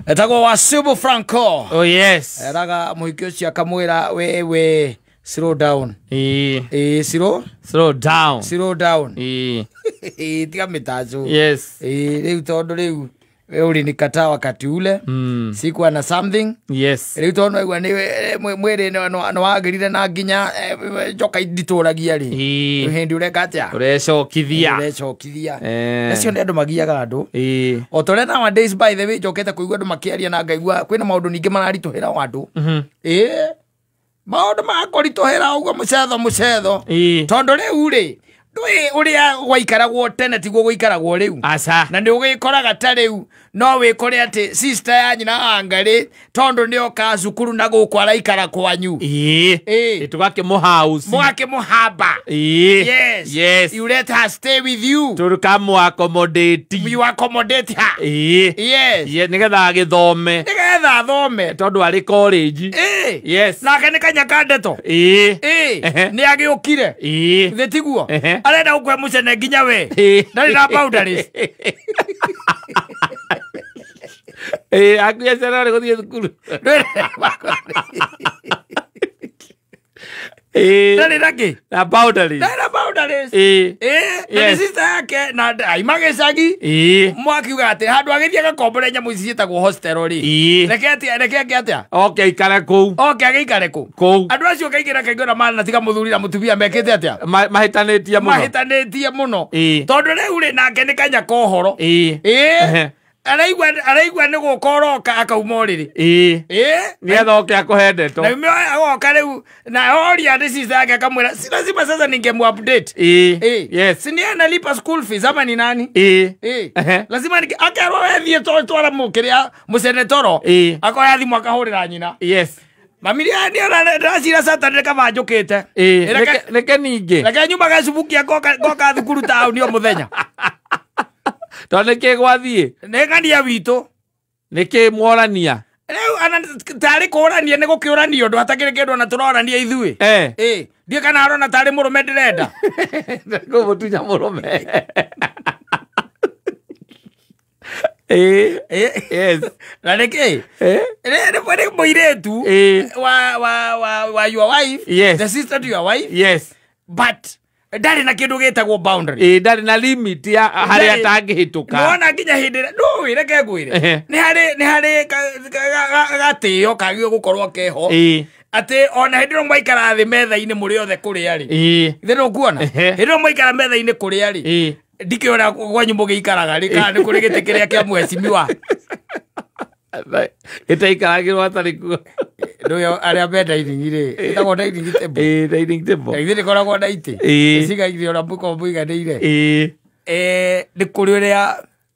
Etagwo Wasibu Franco. Oh yes. Eraga mũhiki ũcio akamwĩra wewe slow down. Ĩĩ. Ĩĩ slow Slow down. slow down. Ĩĩ. Ĩĩ tiga mĩtacho. Yes. Ĩĩ rĩu tondũ rĩu we ulinikataa wakati ule. Sikuwa na something. Yes. Rĩu tondũ naigua nĩ mwĩrĩ nĩ wagĩrire na nginya njoka nditũragia rĩ. Ĩĩ. Hĩndĩ ũreka atĩa? Ũrecokithia. Ũrecokithia. Eh. Acio nĩ andũ magiaga andũ. Ĩĩ. O ta ũrĩa nowadays by the way njokete kũigua andũ makĩaria na ngaigua kwĩna maũndũ ningĩ mararitũhĩra o andũ. Ĩĩ. Maũndũ makũritũhĩra ũguo mũcetho mũcetho. Ĩĩ. Tondũ rĩu rĩ ndũĩ ũrĩa gwaikaragwo tene tiguo gũikaragwo rĩu. Aca. Na nĩ ũgĩkoraga ta rĩu no wĩkore atĩ sister ya nyina wa Ngarĩ tondũ nĩoka cukuru na gũkũ araikara kwanyu. Ĩĩ. Ĩĩ. Tũgakĩmũhouse. Mũgakĩmũhamba. Ĩĩ. Yes. Yes. You let her stay with you. Tũkamũ-accommodate. You accommodate her. Ĩĩ. Yes. Ye, nĩgetha agĩthome. Nĩgetha athome. Tondũ arĩ college. Ĩĩ. Yes. Nake nĩ kanya ka ndeto. Ĩĩ. Ĩĩ. Ehe. Nĩ agĩũkire. Ĩĩ. Githĩ tiguo? Ehe. Arenda gũkũhe mũcene nginya we. Ĩĩ. Ndarĩ na boundaries. Ĩĩ, akuĩte ciana nĩ gũthiĩ thukuru. Ĩĩ. Ndarĩ na kĩ? Na boundaries. Ndarĩ na boundaries. Ĩĩ. Ĩĩ. Na nĩ Yes. sister yake na aima gĩcagi. Ĩĩ. Mwakiuga atĩ handũ agĩthiĩ agakombore nyamũ ici ciĩtagwo hostel rĩ. Ĩĩ. Reke atĩa, reke eke atĩa? Oke aikare kũu. Oke agĩikare kũ? Kũu. Andũ acio kaingĩ na kaingĩ ona mana tiga mũthuri na mũtumia mekĩte atĩa? Mahĩtanĩtie mũno. Mahĩtanĩtie mũno. Ĩĩ. Tondũ rĩu rĩ nake nĩ kanya ka ũhoro. Ĩĩ. Ĩĩ. Ehe. Araigua nĩ gũka ũroka akauma ũrĩrĩ. Ĩĩ. Ĩĩ. Nĩgetha oke akũhe ndeto. Na ume agoka rĩu na oria nĩ sister yake akamwĩra si lazima sasa ningemu-update. Ĩĩ. Ĩĩ. Yes. Si ndiye analipa school fees ama ni nani? Ĩĩ. Ĩĩ. Ehe. Lazima nike akerwo we thiĩ twara mũkĩrĩa mũcenetoro. Ĩĩ. Akoya thimũ akahũrĩra nyina. Yes. Mami ndĩracira Saturday kaba njũkĩte. Ĩĩ. Reke Reke ningĩ. reke nyuma gacubukia ngoka thukuru taũni o mũthenya. Tondũ nĩkĩ gwathiĩ? Nĩ ng'ania witũ. Nĩkĩ mworania? Rĩu ana tarĩ kũrania nĩ gũkĩũrania ũndũ hatakĩrĩ kĩndũ ona tũrorania ithuĩ. Eh. Ĩĩ. Ndiĩ kana arona tarĩ mũrũme ndĩrenda. Kũmũtunya mũrũme. Ĩĩ. Ĩĩ. Yes. Na nĩkĩ? Eh? Nĩ mũirĩtu Ĩĩ. wa your wife. Yes. The sister to your wife. Yes. But ndarĩ na kĩndũ gĩtagwo boundary. Ĩĩ, ndarĩ na limit ya harĩa Ndarĩ- atangĩhĩtũka. Nĩwona nginya hĩndĩ ĩrĩa ndũĩ reke ngwĩre. Ehe. Nĩ harĩ gatĩo kagĩrĩirwo gũkorwo keho. Ĩĩ. Atĩ ona hĩndĩ ĩrĩa mwaikara thĩ metha-inĩ mũrĩ othe kũrĩa rĩ. Ĩĩ. Githĩ ndũkuona? Ehe. Hĩndĩ ĩrĩa mwaikara metha-inĩ kũrĩa rĩ. Ĩĩ. Ndikĩona kwanyu mũgĩikaraga rĩ kana nĩ kũrĩ gĩtĩ kĩrĩa kĩa mheshimiwa. Gĩtaikaragĩrwo hatarĩ kuo. Ndũĩ arĩa me dining rĩ. Ĩtagwo dining table. Ĩĩ, dining table. Githĩ ndĩkoragwo na itĩ. Ĩĩ. Cigaithio ũrĩa mũkoragwo mũiganĩire. Ĩĩ. Nĩ kũrĩ ũrĩa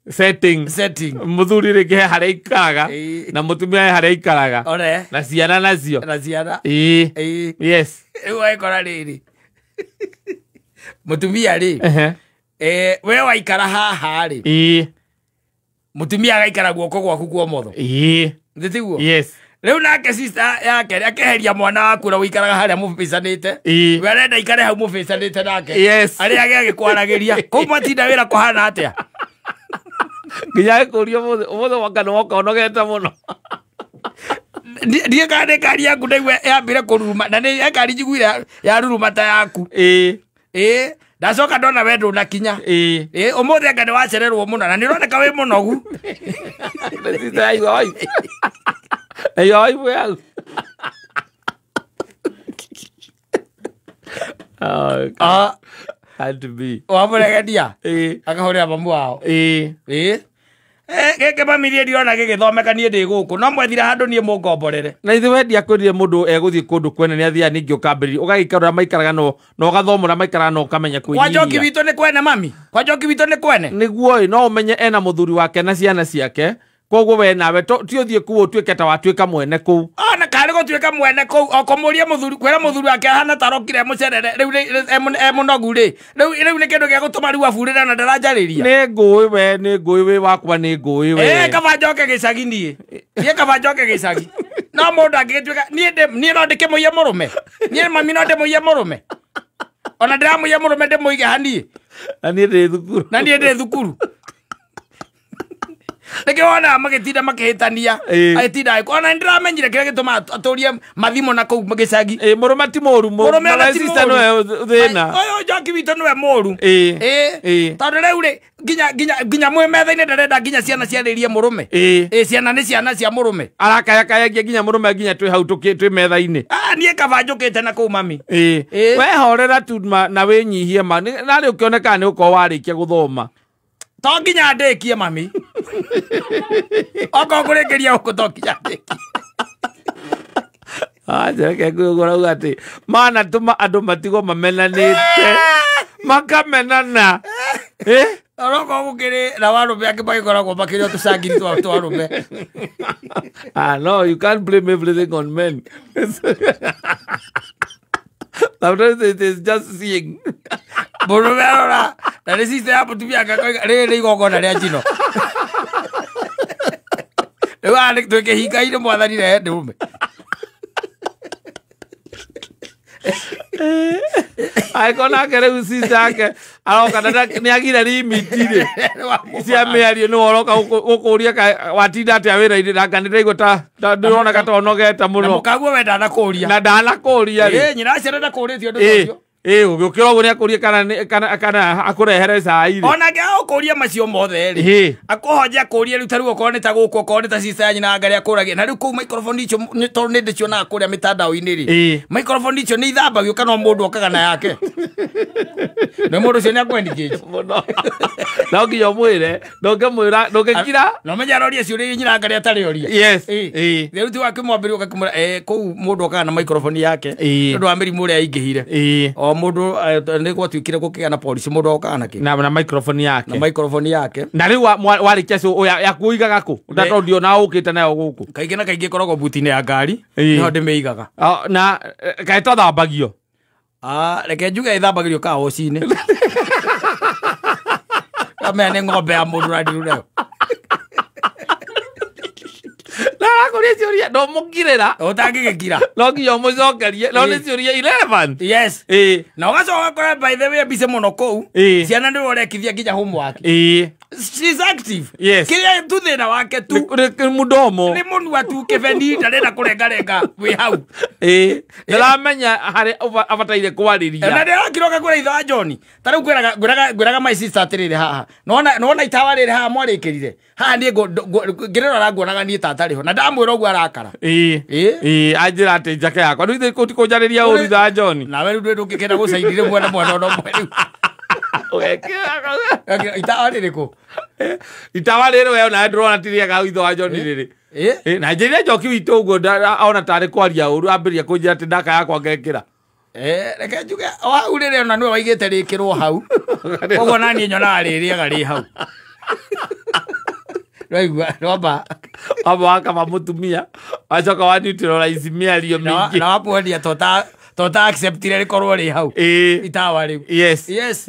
Setting. setting. Mũthuri rĩngĩ he harĩa aikaraga Ĩĩ. na mũtumia he harĩa aikaraga. One. Na ciana nacio. Na ciana. Ĩĩ. Ĩĩ. Yes. Rĩu wagĩkora rĩrĩ. Mũtumia rĩ. Ehe. We waikara haha rĩ. Ĩĩ. Mũtumia agaikara guoko gwaku kwa ũmotho. Ĩĩ. Githĩ tiguo? Yes. Rĩu nake sister yake akeheria mwana waku ũrĩa ũikaraga harĩa mũbĩcanĩte. Ĩĩ. We arenda aikare hau mũbĩcanĩte nake. Yes. Arĩa angĩ agĩkwaragĩria. Kũu matinda wĩra kũhana atĩa? Nginya agĩkũria ũmũthĩ ũmũthĩ waka nĩ woka ũnogete mũno. Ndiĩ kana nĩ ngari yaku ndaigua yambire kũruruma na nĩ ngari njiguire yaruruma ta yaku. Ĩĩ. Ĩĩ. Ndacoka ndona we ndũnakinya. Ĩĩ. Ĩĩ, ũmũthĩ anga nĩ wacererwo mũno na nĩ ũroneka wĩ mũnogu. Sister yaigua wife. Yaigua wife yaku. Oh, Ah, had to be. wamũregenia. Ĩĩ. Akahũrĩra mamu wao. Ĩĩ. Ĩĩ. Gĩkĩ mami niĩ ndirona gĩgĩthomeka niĩ ndĩ gũkũ. No mwethire handũ niĩ mũngomborere. Na ithuĩ wendia kwĩrire mũndũ egũthiĩ kũndũ kwene nĩ athiaga ningĩ ũkambĩrĩria ũgagĩikara ũrĩa maikaraga no na ũgathoma ũrĩa maikaraga na ũkamenya Kwa Njoki kwĩnyihia. witũ nĩ kwene mami. Kwa Njoki witũ nĩ kwene. Nĩguo ĩ no ũmenye ena mũthuri wake na ciana ciake koguo we nawe ti ũthiĩ kũu ũtuĩke ta watuĩka mwene kũu. Ona karĩ gũtuĩka mwene kũu o kũmũria mũthuri kwĩra mũthuri wake ahana ta arokire mũcerere rĩu e mũnogu rĩ. Rĩu nĩ kĩndũ gĩa gũtũma rĩu aburĩre na ndaranjarĩria. Nĩ ngũĩ we nĩ ngũĩ wĩ wakwa nĩ ngũĩ we. Ĩĩ kaba njoke gĩcagi niĩ. Niĩ kaba njoke gĩcagi. No mũndũ angĩgĩtuĩka niĩ no ndĩkĩmũiye mũrũme. Niĩ mami no ndĩmũiye mũrũme. Ona ndĩramũiya mũrũme ndĩmũige haniĩ. Na niĩ ndĩ thukuru. Na niĩ ndĩ thukuru. Nĩkĩo wonaga magĩtinda makĩhĩtania. Agĩtinda ona nĩndĩramenyire kĩrĩa gĩtũmaga atũrie mathimo na kũu gĩcagi. Mũrũme ti mũru, Mũrũme ona ti sister mũru. nĩwe thĩna. Ũyũ njoki witũ nĩwe mũru. Tondũ rĩu rĩ nginya mwĩ metha-inĩ ndarenda nginya ciana ciarĩrie mũrũme. Ciana nĩ ciana cia mũrũme. Arakayakayagia nginya mũrũme nginya twĩ hau twĩ metha-inĩ. Niĩ kaba njũkĩte na kũu mami. Wehorera tu na wĩnyihie ma narĩ ũkĩoneka nĩ ũkorwo warĩkia gũthoma. To nginya ndĩkie mami. Okorwo ngũrĩkĩria gũkũ to nginya ndĩkie. Reke ngũrauga atĩ mana tũma andũ matigwo mamenanĩte makamenana. Onokorwo gũkĩrĩ na warũme angĩ magĩkoragwo makĩrĩ o tũcangiri twa arũme. No, you can't blame everything on men. Sometimes it is just seeing. Mũrũme arora na nĩ sister ya mũtumia akoiga rĩrĩ nĩ igongona rĩa njino. Rĩu haha twĩ kĩhinga-inĩ mwathani rehe ndũrũme. Angĩkorwo nake rĩu sister yake aroka na nĩ agire limit rĩ cia mĩario nĩwe ũroka gũkũria watinda atĩa wĩra-inĩ na anga nĩndĩraigua ta ndĩroneka ta ũnogete mũno. Na mũkaguo we ndanakũria. Na ndanakũria rĩ. Nyina wa ciana ndakũrĩtie ũndũ ũcio. Ũgĩũkĩra ũguo nĩakũrie kana akũrehere cai rĩ. Onake agũkũria macio mothe rĩ. Akũhonje akũrie rĩu ta rĩu okorwo nĩ ta gũkũ okorwo nĩ ta sister ya nyina anga akũragia. Na rĩu kũu microphone icio tondũ nĩ ndĩcionaga kũrĩa mĩtandao-inĩ rĩ. Microphone icio nĩ ithambagio kana o mũndũ okaga na yake. Na mũndũ ũcio nĩ akwendikĩte mũno. No nginya ũmwĩre, ndũngĩmwĩra, ndũngĩkira. Na ũmenye aroria ciũria nyina anga atarĩ oria. Yes. Rĩu ti wakĩmwambĩrĩria ũgakĩmwĩra kũu mũndũ okaga na microphone yake. Tondũ wa mĩrimũ ĩrĩa aingĩhire. O mũndũ nĩ gwatuĩkire gũkĩgĩa na policy mũndũ okaga na kĩ? Na microphone yake. Na microphone yake. Na rĩu warĩkia yaku ũigaga kũ? Tondũ ndiona ũkĩte nayo gũkũ. Kaingĩ na kaingĩ ĩkoragwo buti-inĩ ya ngari. Nĩho ndĩmĩigaga. Na kaĩ ĩtathambagio? Reke njuge ĩthambagĩrio kawoci-inĩ. Kamenya nĩ ng'ombe ya mũndũ ũrandirũ nayo. Na arakũria ciũria ndũmũkirĩra. Ũtangĩgĩkira. No nginya ũmũcokerie. No nĩ ciũria irrelevant. Yes. Na ũgacoka ũgakora by the way mbica mũno kũu. Ciana nĩwe ũrekithia nginya homework. She's active. Yes. Kĩrĩa tu thĩna wake tu. Nĩ mũdomo. Nĩ mũnua tu kĩbeni ndarenda kũrengarenga wĩ hau. Ndaramenya harĩa abataire kwarĩria. Na ndĩrakĩroka kwĩra ithe wa John. Ta rĩu ngwĩraga my sister atĩrĩrĩ haha. Nĩwona itawa rĩrĩ haha mwarĩkĩrire. Haha niĩ ngĩrora nguonaga niĩ tata rĩho. Na ndamwĩra ũguo arakara. Anjĩra atĩ njake yakwa. Rĩu ithe ti kũnjarĩria ũru ithe wa John. Nawe rĩu ndũngĩkenda gũcainire mwana mwana ona ũmwe rĩu. Itawa rĩrĩkũ? Itawa rĩrĩ we ona ndĩrona ti rĩega ithe wa John rĩrĩ. Na njĩrire njoki witũ ũguo ona tarĩ kwaria ũru ambĩrĩria kũnjĩra atĩ ndaka yakwa ngekĩra. Reke njuge o hau rĩrĩ ona nĩwe waigĩte rĩkĩrwo hau. Koguo naniĩ nyonaga rĩrĩega rĩ hau. Nĩwaigua nĩwamba wamba wakama mũtumia wacoka wa neutralize mĩario mĩingĩ. Na wamuonia tota acceptire rĩkorwo rĩ hau. Itawa rĩu. Yes. Yes.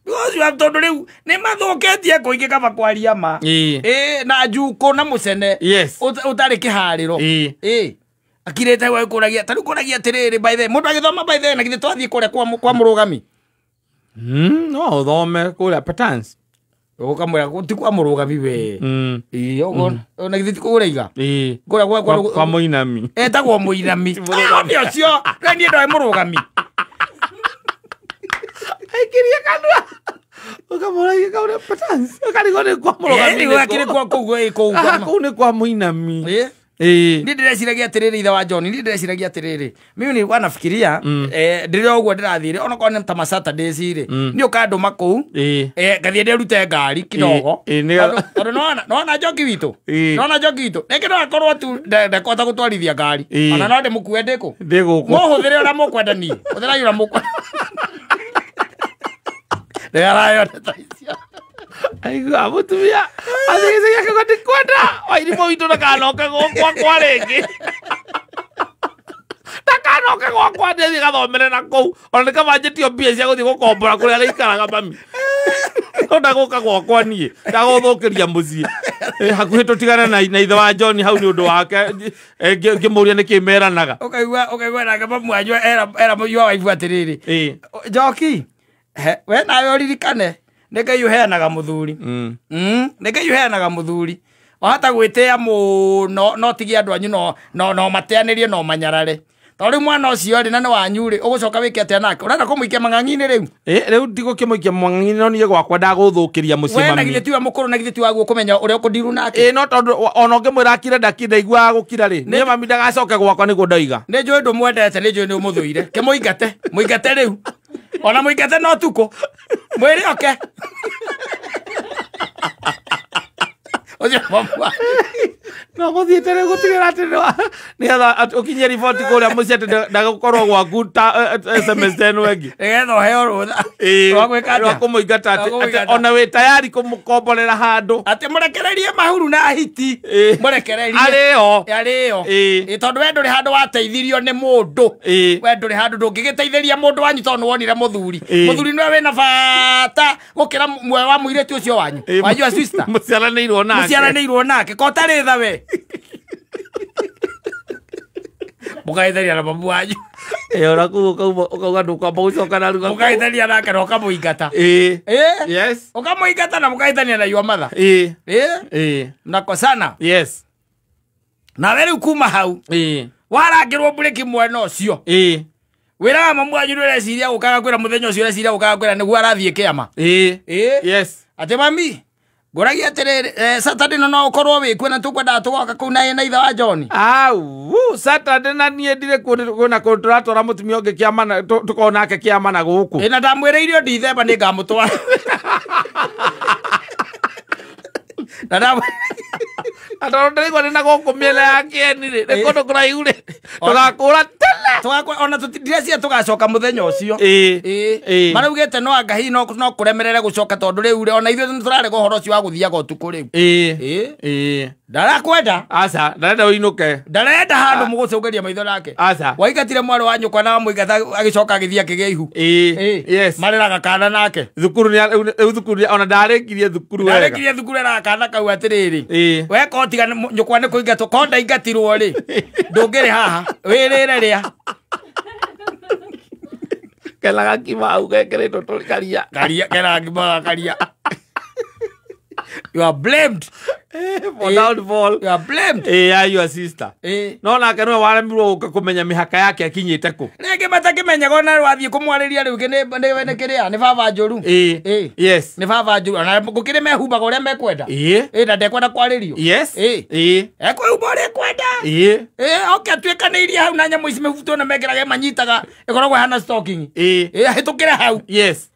Because you have tondũ rĩu nĩ mathũkĩtie kũingĩ kaba kwaria ma. Na njukũ na mũcene. Yes. Ũtarĩ kĩharĩro. Akirĩte hau agĩkũragia ta rĩu kũragia atĩrĩrĩ by the way mũndũ agĩthoma by the way na githĩ twathiĩ kũrĩa kwa mũrũgami. No ũthome kũrĩa patterns. Ũkamwĩra ti kwa mũrũgami we. Ũguo na githĩ ti kũrĩa iga. Kũrĩa kwa mũinami. Etagwo mũinami. Nĩ ũcio na niĩ ndoĩ mũrũgami. Aikirie kanua. Ũkamũragia kaũrĩa patterns. Ũkarigwo nĩ kwa mũrũgami. Nĩ kwa kũu kũu. Kũu nĩ kwa mũinami. Niĩ ndĩreciragia atĩrĩrĩ ithe wa John, niĩ ndĩreciragia atĩrĩrĩ. Mimi nilikuwa nafikiria ndĩrĩ ũguo ndĩrathiĩ onokorwo nĩ ta ma Saturdays rĩ. Niĩ ũkandũma kũu. Ngathiĩ ndĩrute ngari kidogo. Tondũ nĩwona njoki witũ. Nĩwona njoki witũ. Rĩngĩ no akorwo tu ndekũhota gũtwarithia ngari. Ona no ndĩmũkue ndĩkũ. Ndĩ gũkũ. Mũhũthĩre ũrĩa mũkwenda niĩ. Hũthĩrai ũrĩa mũkwenda. Ndĩrarayona ta icio. Aigua mũtumia athigĩcagia akauga ndikwenda wairimũ witũ ndakanoke gwakwa rĩngĩ. Ndakanoke gwakwa ndĩthiĩ gathomere na kũu ona nĩ kaba njĩtio mbia cia gũthiĩ gũkombora kũrĩa arĩikaraga mami. No ndagũka gwakwa niĩ ndagũthũkĩria mũciĩ. Hakuhĩ tũtigane na ithe wa John hau nĩ ũndũ wake ngĩmũria nĩkĩ meranaga. Ũkaigua nake mamu wanyu era mũyũ wa waifu atĩrĩrĩ. Njoki we nawe ũririkane nĩ Ngai ũheanaga mũthuri. Nĩ Ngai ũheanaga mũthuri. Wahota gwĩtĩa mũno no tigie andũ anyu no mateanĩrie no manyarare. Tondũ rĩu mwana ũcio rĩ na nĩ wanyu rĩ ũgũcoka wĩke atĩa nake? Ũrenda kũmũikia mang'ang'i-inĩ rĩu? Rĩu ndigũkĩmũikia mang'ang'i-inĩ no niĩ gwakwa ndagũthũkĩria mũciĩ mami. We na mami. githĩ tiwe mũkũrũ na githĩ ti waguo kũmenya ũrĩa ũkũndiru nake? No tondũ ona ũngĩmwĩra akire ndakire ndaiguaga gũkira rĩ. Niĩ mami ndagacoke gwakwa nĩguo ndoiga. Nĩ njũĩ ndũmwendete, nĩ njũĩ nĩ ũmũthũire. Kĩmũingate, mũingate rĩu. Ona mũingate no tukũ. Mwĩre oke. Ũcio mamu wanyu. No gũthiĩte rĩu gũtigĩra atĩ nĩgetha ũkinyie riboti kũrĩa mũciĩ atĩ ndagũkorwo gwaku ta SMS ĩno ĩngĩ. Nĩgetha ũheo rũtha. Rwa gwĩka atĩa? Rwa kũmũingata Rwa atĩ kũmũingata. ona wĩ tayari kũmũkomborera handũ. Atĩ mũrekererie mahuru na hiti. Mũrekererie. Arĩo. Arĩo. Tondũ we ndũrĩ handũ wateithirio nĩ mũndũ. We ndũrĩ handũ ndũngĩgĩteithĩria mũndũ wanyu tondũ nĩwonire mũthuri. Mũthuri nĩwe wĩna bata gũkĩra muoyo wa mũirĩtu ũcio wanyu. Wanyu wa sister. Mũciaranĩirwo nake. Mũciaranĩirwo nake. Ko ũtarĩ tha we. Mũkageithania na mamu wanyu. Ona kũu ũkauga ndũkwamba gũcoka narua. Mũkageithania nake na ũkamũingata. Yes. Ũkamũingata na mũkageithania na your mother. Mnakosana. Yes. Nawe rĩu kuma hau. Warangĩrwo mburĩki mwena ũcio. Wĩraga mamu wanyu nĩũreciria gũkaga kwĩra mũthenya ũcio ũreciria gũkaga kwĩra nĩguo arathiĩ kĩama. Yes. Atĩ mami, ngũragia atĩrĩrĩ, Saturday no ũkorwo wĩkuo na tũkwendaga tũgoka kũu na ithe wa John. Au, Saturday na niĩ ndirĩ kwĩna kũndũ tũratwara mũtumia ũngĩ kĩama na tũkorwo nake kĩama na gũkũ. Na ndamwĩrĩire o Dithemba nĩngamũtwara. Na Na tondũ ndĩraigua ndĩna gũkũ mĩena ya kĩeni rĩ, nĩ kũndũ kũraihu rĩ, tũgakũra tene. Ona ndĩreciria tũgacoka mũthenya ũcio. Maraugĩte no anga hihi no kũremerere gũcoka tondũ rĩu rĩ, ona ithuĩ nĩtũrarega ũhoro ũcio wa gũthiaga ũtukũ rĩu. Ndarakwenda. Aca, ndarenda ũinũke. Ndarenda handũ mũgũcũngĩria maitho nake. Aca. Waingatire mwarĩ wa nyũkwa na wamũingata agĩcoka agĩthiĩ akĩgĩa ihu. Yes. Mareraga kana nake. Thukuru rĩu thukuru ona ndarĩkirie thukuru wega. Ndarĩkirie thukuru eraga kana kau atĩrĩrĩ. We ko tiga nyũkwa nĩ kũingatwo, ko ndaingatirwo rĩ, ndũngĩrĩ haha, wĩrĩre rĩa. Kena gakima hau gekĩrĩtwo tũrĩ karia. Karia, kena gakima karia. You are blamed. For downfall. You are blamed. Yeah, your sister. No nake nĩwe waremirwo gũka kũmenya mĩhaka yake akinyĩte kũ. Rĩngĩ matakĩmenyaga ona wathiĩ kũmwarĩria rĩu nĩ kĩrĩa, nĩ baba njũru. Yes. Nĩ baba njũru. Ona gũkĩrĩ mehumbaga ũrĩa mekwenda. Na ndekwenda kwarĩrio. Yes. Ekwĩhumba ũrĩa ekwenda. Oke atuĩkanĩirie hau na nyamũ ici mĩbuto na mekĩraga manyitaga ĩkoragwo ĩhana stocking. Ahĩtũkĩre hau. Yes.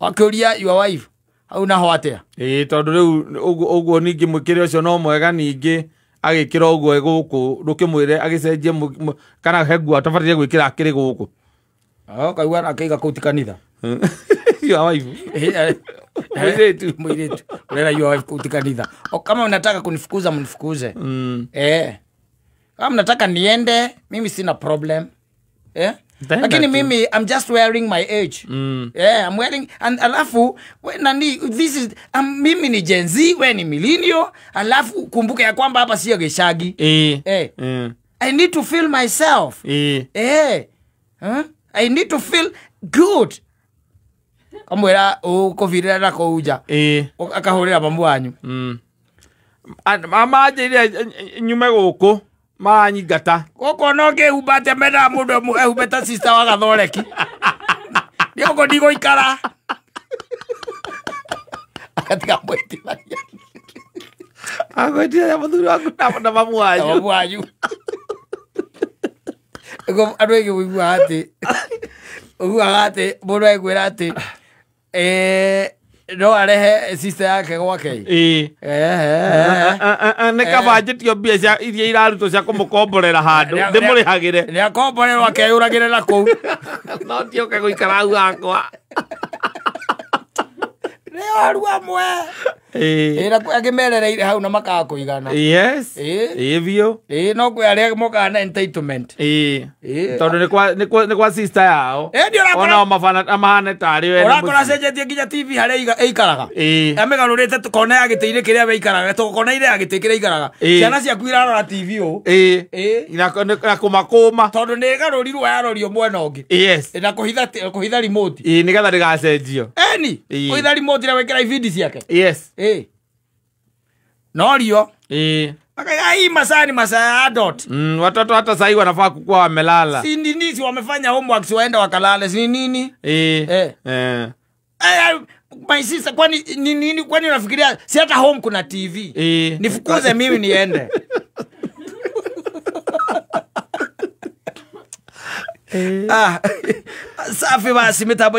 Akĩũria your wife hau naho atĩa? Tondũ rĩu ũguo ningĩ mwĩkĩre ũcio no mwega ningĩ agĩkĩra ũguo e gũkũ ndũkĩmwĩre agĩcenjie kana he nguo atabataire gwĩkĩra akĩrĩ gũkũ. Kaigua akĩiga kũu ti kanitha. Your wife. Mũirĩtu. Mũirĩtu. Ũrera your wife kũu ti kanitha. Kama unataka kunifukuza mnifukuze. Kama mnataka niende, mimi sina problem. Lakini mimi I'm just wearing my age. Yeah, I'm wearing and alafu we, nani this is mimi ni Gen Z, we ni millennial, alafu kumbuke ya kwamba hapa sio geshagi. I need to feel myself. Huh? I need to feel good. Kamwera ukovirira na kouja. Akahurira mamu wanyu. Mama anjĩrire nyume gũkũ. Maranyingata. Gũkũ no ngĩhumba atĩa mendaga mũndũ ehumbe ta sister wa Gathoreki. Niĩ gũkũ ndigũikara. Agatiga mwĩtithania. Agwĩtithania mũthuri waku na mamu wanyu. Na mamu wanyu. Andũ aingĩ ũiguaga atĩ mũndũ akwĩra atĩ no arehe sister yake gwake. Nĩ kaba njĩtio mbia cia iria irarutwo cia kũmũkomborera handũ ndĩmũrĩhagĩre. Nĩ akomborerwo akeyũragĩre na kũu. No ti oke gũikara hau hakwa. Nĩ oru amwe. Na kwĩ angĩ merereire hau na makaga kũigana. Yes. Biũ. No kwĩ arĩa mokaga na entitlement. Tondũ nĩ kwa sister yao. Onao mahane tarĩ we. Ũrakora acenjetie nginya TV harĩa ĩikaraga. Amĩgarũrĩte kona ya gĩtĩ-inĩ kĩrĩa we ikaraga, kona ĩrĩa ya gĩtĩ kĩrĩa ikaraga. Ciana ciaku irarora TV ũũ. Na kũmakũma. Tondũ nĩ ĩgarũrirwo yarorio mwena ũngĩ. Yes. Na kũhitha remote. Nĩgetha ndĩgacenjio. Eni. Kũhitha remote na wĩkĩra ibindi ciake. Yes. Norio. Eh. Akaiga hii masaa ni masaa ya adult. Watoto hata sahii wanafaa kukuwa wamelala. Si nini si wamefanya homework si waenda wakalale si nini? Eh. Eh. Eh. Eh, my sister kwani ni nini kwani unafikiria si hata home kuna TV? Eh. Nifukuze mimi niende. Ah, safi basi mitambo.